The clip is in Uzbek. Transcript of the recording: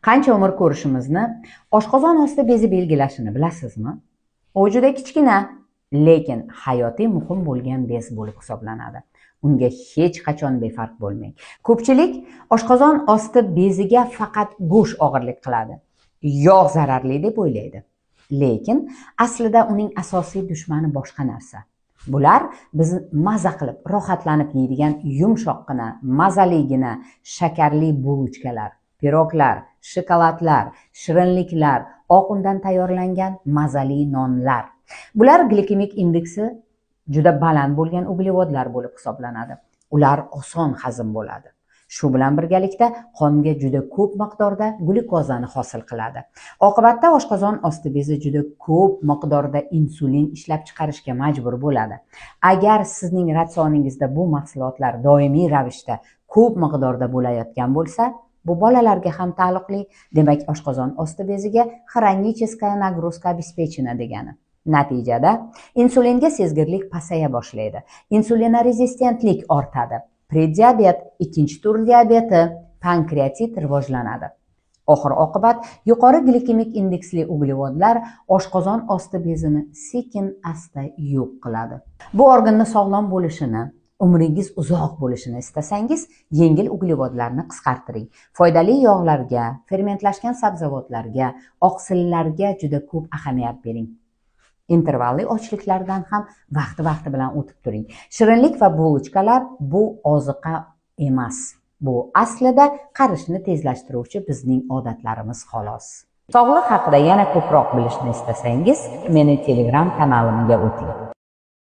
Qancha umr ko'rishimizni oshqozon osti bezi belgilashini bilasizmi? U juda kichkina, lekin hayotiy muhim bo'lgan bez bo'lib hisoblanadi. Unga hech qachon befarq bo'lmang. Ko'pchilik oshqozon osti beziga faqat go'sht og'irlik qiladi, yog' zararli deb o'ylaydi. Lekin aslida uning asosiy dushmani boshqa narsa. Bular biz maza qilib, rohatlanib yeydigan yumshoqqina, mazaligina, shakarli булочка lar, piroglar, shokoladlar, shirinliklar, oq undan tayyorlangan mazali nonlar. Bular glikemik indeksi juda baland bo'lgan uglevodlar bo'lib hisoblanadi. Ular oson hazm bo'ladi. Shu bilan birgalikda qonga juda ko'p miqdorda glyukozani hosil qiladi. Oqibatda oshqozon osti bezi juda ko'p miqdorda insulin ishlab chiqarishga majbur bo'ladi. Agar sizning ratsioningizda bu mahsulotlar doimiy ravishda ko'p miqdorda bo'layotgan bo'lsa, bu bolalarga ham taalluqli. Demak, oshqozon osti beziga хроническая нагрузка обеспечена degani. Natijada insulinga sezgirlik pasaya boshlaydi. Insulinorezistentlik ortadi. Prediabet, ikkinchi tur diabeti, pankreatit rivojlanadi. Oxir oqibat yuqori glikemik indeksli uglevodlar oshqozon osti bezini sekin asta yo'q qiladi. Bu organni sog'lom bo'lishini, umringiz uzoq bo'lishini istasangiz, yengil uglevodlarni qisqartiring. Foydali yog'larga, fermentlashgan sabzavotlarga, oqsillarga juda ko'p ahamiyat bering. Intervalli ochliklardan ham vaqti-vaqti bilan o'tib turing. Shirinlik va булочка lar bu oziqa emas. Bu aslida qarishni tezlashtiruvchi bizning odatlarimiz xolos. Sog'liq haqida yana ko'proq bilishni istasangiz, meni Telegram kanalimga o'ting.